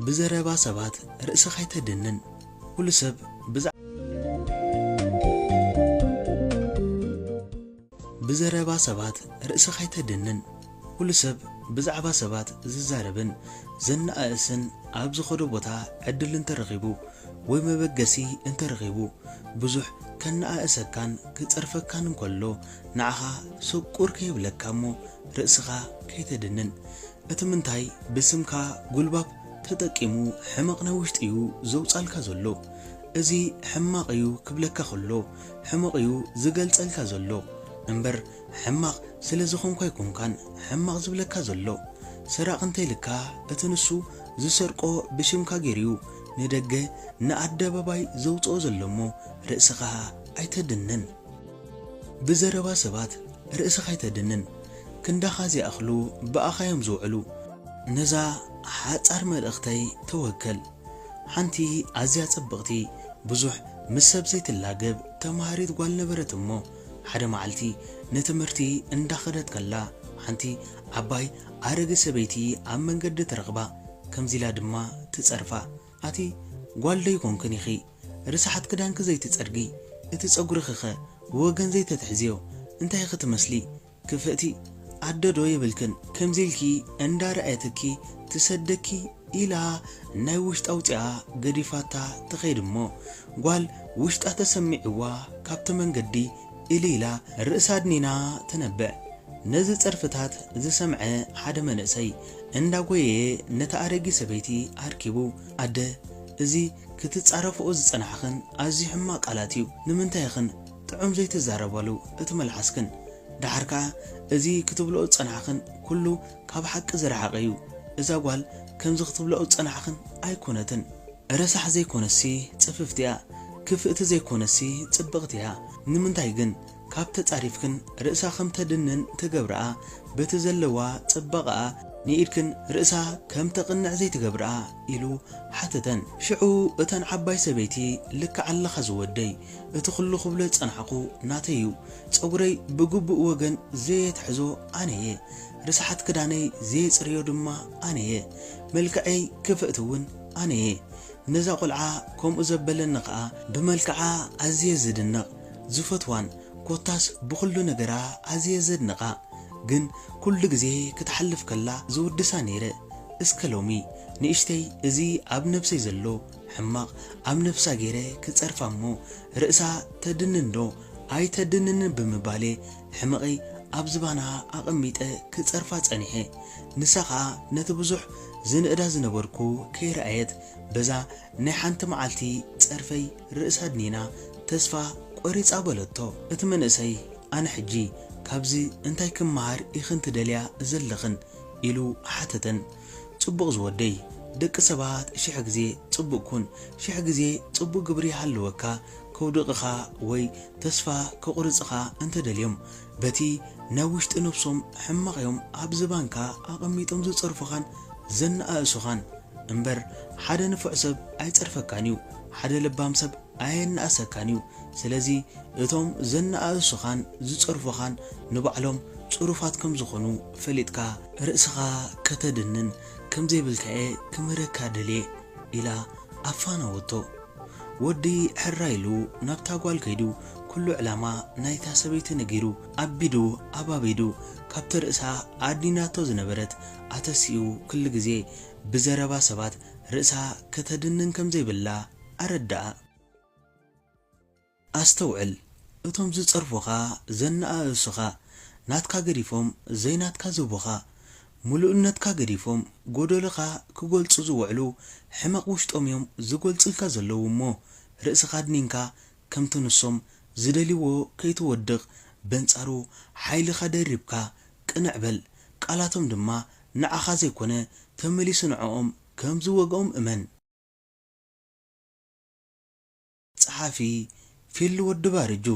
ብዘረባ ሰባት ርእስኻ ኣይተድንን። ኩሉ ሰብ ብዛ-፣ ብዘረባ ሰባት ርእስኻ ኣይተድንን። ኩሉ ሰብ ብዛዕባ ሰባት ዝዛረብን ዘነኣእስን ኣብ ዝኸዶ ቦታ ዕድል እንተረኺቡ ወይ መበገሲ እንተረኺቡ ብዙሕ ከነኣእሰካን ክጸርፈካን እንከሎ ንዓኻ ስቁር ከይብለካ እሞ ርእስኻ ከይተድንን። እቲ ምንታይ ብስምካ ጉልባብ ተጠቂሙ ሕመቕ ናይ ውሽጢ እዩ ዘውጻልካ ዘሎ። እዚ ሕማቕ እዩ ክብለካ ከሎ ሕመቕ እዩ ዝገልጸልካ ዘሎ እምበር ሕማቕ ስለ ዝኾንኩ ኣይኮንካን ሕማቕ ዝብለካ ዘሎ። ሰራቒ እንተይልካ እቲ ንሱ ዝሰርቆ ብሽምካ ገይሩ እዩ ንደገ ንኣደባባይ ዘውጽኦ ዘሎ እሞ ርእስኻ ኣይተድንን። ብዘረባ ሰባት ርእስኻ ኣይተድንን። ክንዳኻ ዘይኣኽሉ ብኣኻ እዮም ዝውዕሉ። ነዛ ሓጻር መልእኽተይ ተወከል። ሓንቲ ኣዝያ ጽብቕቲ፣ ብዙሕ ምስ ሰብ ዘይትላገብ ተማሃሪት ጓል ነበረት እሞ፣ ሓደ መዓልቲ ንትምህርቲ እንዳኸደት ከላ፣ ሓንቲ ዓባይ ኣረጊት ሰበይቲ ኣብ መንገዲ ትረኽባ። ከምዚ ኢላ ድማ ትጸርፋ፣ "ኣቲ ጓል ዶ ኣይኮንክን ኢኺ? ርስሓት ክዳንኪ ዘይትጸርጊ፣ እቲ ጸጉርኺኸ ብወገን ዘይተትሕዝዮ፣ እንታይ ኢኺ ትመስሊ? ክፍእቲ ኣደ ዶ የብልክን?" ከምዚ ኢልኪ እንዳረኣየትኪ ትሰደኪ ኢላ ናይ ውሽጣ ኣውጺኣ ገዲፋታ ትኸይድ እሞ፣ ጓል ውሽጣ ተሰሚዕዋ ካብቲ መንገዲ ኢሊ ኢላ ርእሳ ኣድኒና ትነብዕ። ነዚ ጸርፍታት ዝሰምዐ ሓደ መንእሰይ እንዳጎየየ ነታ ኣረጊት ሰበይቲ ኣርኪቡ፣ "ኣደ፣ እዚ ክትጻረፍኦ ዝጸናሕኽን ኣዝዩ ሕማቕ ቃላት እዩ። ንምንታይ ኢኽን ጥዑም ዘይትዛረባሉ እቲ መልሓስክን? ደሓር ከኣ እዚ ክትብልኦ ዝጸናሕኽን ኩሉ ካብ ሓቂ ዝረሓቐ እዩ። እዛ ጓል ከምዚ ክትብልኦ ዝጸናሕኽን ኣይኮነትን። ረሳሕ ዘይኮነሲ ጽፍፍቲ እያ፣ ክፍእቲ ዘይኮነሲ ጽብቕቲ እያ። ንምንታይ ግን ካብ ተጻሪፍክን ርእሳ ከም ተድንን ትገብርኣ፣ በቲ ዘለዋ ጽባቐኣ ንኢድክን ርእሳ ከም ተቕንዕ ዘይትገብርኣ?" ኢሉ ሓተተን። ሽዑ እተን ዓባይ ሰበይቲ፣ "ልክዕ ኣለኻ ዝወደይ፣ እቲ ኩሉ ክብሎ ዝጸናሕኩ ናተይ እዩ። ጸጉረይ ብግቡእ ወገን ዘየትሕዞ ኣነ እየ፣ ርስሓት ክዳነይ ዘየጽርዮ ድማ ኣነ እየ፣ መልክዐይ ክፍእቲ እውን ኣነ እየ። ነዛ ቆልዓ ከምኡ ዘበለኒ ኸኣ ብመልክዓ ኣዝየ ዝድነቕ፣ ዝፈትዋን ኮታስ ብኹሉ ነገራ ኣዝየ ዘድንቓ፣ ግን ኩሉ ግዜ ክትሓልፍ ከላ ዝውድሳ ነይረ። እስከ ሎሚ ንእሽተይ እዚ ኣብ ነብሰይ ዘሎ ሕማቕ ኣብ ነብሳ ገይረ ክጸርፋ እሞ ርእሳ ተድንን ዶ ኣይተድንንን ብምባሌ ሕመቐይ ኣብ ዝባና ኣቐሚጠ ክጸርፋ ጸኒሐ። ንሳ ኸኣ ነቲ ብዙሕ ዝንእዳ ዝነበርኩ ከይረኣየት በዛ ናይ ሓንቲ መዓልቲ ጸርፈይ ርእሳ ኣድኒና ተስፋ ቆሪጻ በለቶ። እቲ መንእሰይ፣ "ኣነ ሕጂ ካብዚ እንታይ ክመሃር ኢኽን ትደልያ ዘለኽን?" ኢሉ ሓተተን። "ጽቡቕ ዝወደይ፣ ደቂ ሰባት ሽሕ ግዜ ጽቡቕ ኩን፣ ሽሕ ግዜ ጽቡቕ ግብሪ ይሃልወካ፣ ከውድቕኻ ወይ ተስፋ ከቑርጽኻ እንተደልዮም፣ በቲ ናይ ውሽጢ ነብሶም ሕማቕ እዮም ኣብ ዝባንካ ኣቐሚጦም ዝጸርፉኻን ዘነኣእሱኻን። እምበር ሓደ ንፉዕ ሰብ ኣይጸርፈካን እዩ፣ ሓደ ለባም ሰብ ኣየነኣእሰካን እዩ። ስለዚ እቶም ዘነኣእሱኻን ዝጸርፉኻን ንባዕሎም ጽሩፋት ከም ዝኾኑ ፈሊጥካ ርእስኻ ከተድንን ከም ዘይብልካ'የ ክምህረካ ደልየ" ኢላ ኣፋነወቶ። ወዲ ሕራይ ኢሉ ናብታ ጓል ከይዱ ኩሉ ዕላማ ናይታ ሰበይቲ ነጊሩ ኣቢዱ ኣባቢዱ ካብቲ ርእሳ ኣድኒናቶ ዝነበረት ኣተሲኡ ኩሉ ግዜ ብዘረባ ሰባት ርእሳ ከተድንን ከም ዘይብላ ኣረድኣ። ኣስተውዕል፣ እቶም ዝጸርፉኻ፣ ዘነኣእሱኻ፣ ናትካ ገዲፎም ዘይናትካ ዝህቡኻ፣ ምሉእነትካ ገዲፎም ጎደሎኻ ክገልጹ ዝውዕሉ ሕመቕ ውሽጦም እዮም ዝገልጹልካ ዘለዉ እሞ፣ ርእስኻ ኣድኒንካ ከምቲ ንሶም ዝደልይዎ ከይትወድቕ በንጻሩ ሓይልኻ ደሪብካ ቅንዕ በል። ቃላቶም ድማ ንዓኻ ዘይኮነ ተመሊሱ ንዕኦም ከም ዝወግኦም እመን። ጸሓፊ ፊል ወዲ ባርጁ።